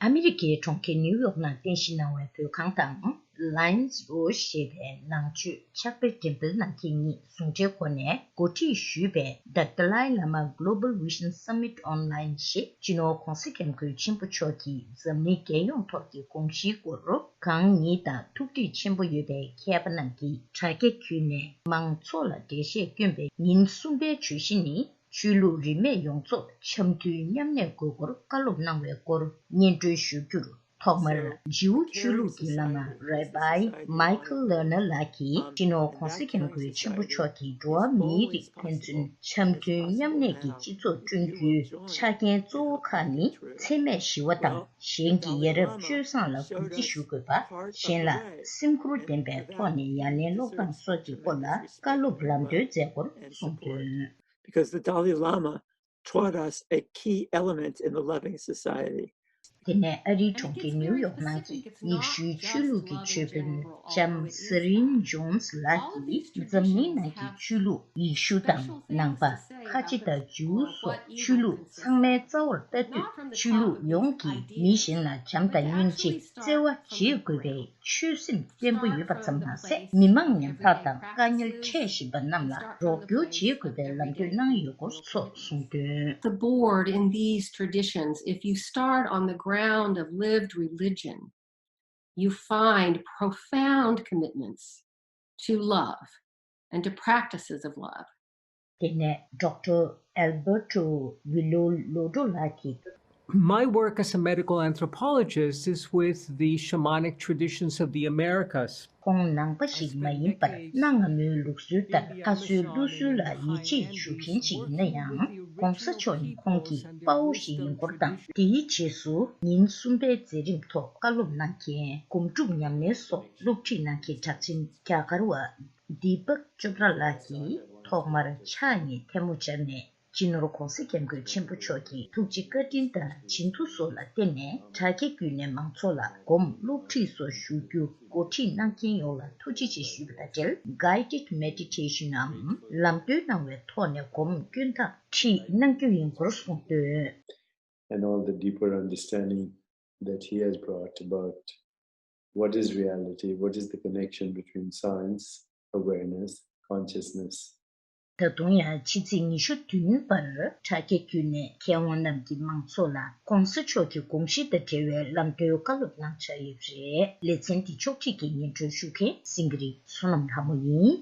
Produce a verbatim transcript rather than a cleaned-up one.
ཨ་མི་རི་ཀའི་གྲོང་ཁྱེར་ནིའུ་ཡོག་ནང་རྟེན་གཞི་གནང་བའི་བོད་ཁང་དང་Lions Roche ཞེས་པའི་ནང་ཆོས་ཕྱག་དཔེ་འགྲེམས་སྤེལ་གནང་མཁན་གཉིས་ཟུང་འབྲེལ་སྒོ་ནས་འགོ་ཁྲིད་ཞུས་པའི་The Dalai Lama Global Vision Summit Online ཞེས་སྤྱི་ནོར་༧གོང་ས་༧སྐྱབས་མགོན་ཆེན་པོ་མཆོག་གིས་འཛམ་གླིང་རྒྱལ་ཡོངས་ཐོག་གི་དགོངས་གཞིའི་སྐོར་གང་ཉིད་དང་ཐུགས་འདྲིས་ཆེན་པོ་ཡོད་པའི་མཁས་པ་རྣམས་ཀྱིས་དྲ་རྒྱ་བརྒྱུད་ནས་མང་ཚོགས་ལ་འགྲེལ་བཤད་བསྐྱོན་པའི་ཉིན་གསུམ་པའི་བརྗོད་གཞི་ནི། ཆོས་ལུགས་རིས་མེད་ཡོངས་རྫོགས་འཆམ་མཐུན་མཉམ་གནས་དགོས་སྐོར་བཀའ་སློབ་གནང་བའི་སྐོར་སྙན་སྒྲོན་ཞུ་རྒྱུར། ཐོག་མར་ཇིའུ་ཆོས་ལུགས་ཀྱི་བླ་མ་Rabbi Michael Lerner ལགས་ཀྱིས་སྤྱི་ནོར་༧གོང་ས་༧སྐྱབས་མགོན་ཆེན་པོ་མཆོག་གིས་འགྲོ་བ་མིའི་རིགས་ཕན་ཚུན་འཆམ་མཐུན་མཉམ་གནས་ཀྱི་སྤྱི་ཚོགས་བསྐྲུན་རྒྱུའི་ཆ་རྐྱེན་གཙོ་བོ་ཁག་ནི། འཚེ་མེད་ཞི་བ་དང་། གཞན་གྱི་ཡ་རབས་སྤྱོད་བཟང་ལ་གུས་བརྩི་ཞུ་དགོས་པ། གཞན་ལ་སེམས་ཁུར་ལྡན་པའི་ཐོག་ནས་ཡ་ལན་སློག་སྟངས་སོགས་ཀྱི་སྐོར་ལ་བཀའ་སློབ་ལམ་སྟོན་མཛད་སྐོར་གསུངས་དོན། Because the Dalai Lama taught us a key element in the loving society. དེ་ནས་ཨ་རིའི་གྲོང་ཁྱེར་ནིའུ་ཡོག་ནང་གི་ཡེ་ཤུའི་ཆོས་ལུགས་ཀྱི་ཆོས་དཔོན་ལྕམ་Serene Jones ལགས་ཀྱིས་འཛམ་གླིང་ནང་གི་ཆོས་ལུགས་ཡེ་ཤུ་དང་ནང་པ། ཁ་ཆེ་དང་ཇིའུ་སོགས་ཆོས་ལུགས་ཚང་མའི་རྩ་བར་ལྟ་དུས་ཆོས་ལུགས་ཡོངས་ཀྱིས་མི་གཞན་ལ་བྱམས་དང་སྙིང་རྗེ་བརྩེ་བ་བྱེད་དགོས་པའི་ཆོད་སེམས་བརྟན་པོ་ཡོད་པ་ཙམ་མ་ཟད། མི་མང་ཉམ་ཐག་དང་དཀའ་ངལ་འཕྲད་བཞིན་པ་རྣམས་ལ་རོགས་སྐྱོར་བྱེད་དགོས་པའི་ལམ་སྟོན་གནང་ཡོད་སྐོར་སོགས་གསུངས་དོན། The board in these traditions, if you start on the ground of lived religion, you find profound commitments to love and to practices of love. དེ་ནས་Doctor Alberto Villolotto ལགས་ཀྱིས། My work as a medical anthropologist is with the shamanic traditions of the Americas. ཁོང་ནང་པ་ཞིག་མ་ཡིན་པར་གནའ་སྔ་མོའི་ལུགས་སྲོལ་ལྟར་ལྷ་གསོལ་ཀླུ་གསོལ་ལ་ཡིད་ཆེས་ཞུ་མཁན་ཞིག་ཡིན་ན་ཡང་། ྋགོང་ས་མཆོག་ནི་ཁོང་གི་དཔའ་བོ་ཞིག་ཡིན་སྐོར་དང་། དེའི་རྗེས་སུ་ཉིན་གསུམ་པའི་མཛད་རིམ་ཐོག་བཀའ་སློབ་གནང་མཁན། སྒོམ་སྒྲུབ་ཉམས་ལེན་སོགས་སློབ་ཁྲིད་གནང་མཁན་གྲགས་ཅན་རྒྱ་གར་བ་Deepak Chopra ལགས་ཀྱིས་ཐོག་མར་ཕྱག་གཉིས་ཐལ་མོ་སྦྱར་ནས། སྤྱི་ནོར་ྋགོང་ས་ྋསྐྱབས་མགོན་ཆེན་པོ་མཆོག་གི་ཐུགས་རྗེ་བཀའ་དྲིན་དང་བྱིན་མཐུ་སོགས་ལ་བརྟེན་ནས། དྲ་རྒྱ་བརྒྱུད་ནས་མང་ཚོགས་ལ་སྒོམ་སློབ་ཁྲིད་སོགས་ཞུ་རྒྱུ་འགོ་ཁྲིད་གནང་མཁན་ཡོངས་ལ་ཐུགས་རྗེ་ཆེ་ཞུས་པ་དང་འབྲེལ། Guided Meditation འམ་ལམ་སྟོན་གནང་བའི་ཐོག་ནས་སྒོམ་སྐྱོན་ཐག་ཁྲིད་གནང་རྒྱུ་ཡིན་སྐོར་གསུངས་དོན། And all the deeper understanding that he has brought about what is reality, what is the connection between science, awareness, consciousness. ད་དུང་ཡང་ཕྱི་ཚེས་ཉི་ཤུ་བདུན་བར་དྲ་རྒྱ་བརྒྱུད་ནས་མཁས་དབང་རྣམས་ཀྱིས་མང་ཚོགས་ལ་ྋགོང་ས་མཆོག་གི་དགོངས་གཞི་དང་འབྲེལ་བའི་ལམ་སྟོན་བཀའ་སློབ་གནང་འཆར་ཡོད་པ་རེད། ལེ་ཚན་འདི་ཕྱོགས་སྒྲིག་གིས་སྙན་སྒྲོན་ཞུ་མཁན་སེང་གེ་རི་བསོད་ནམས་ལྷ་མོ་ཡིན།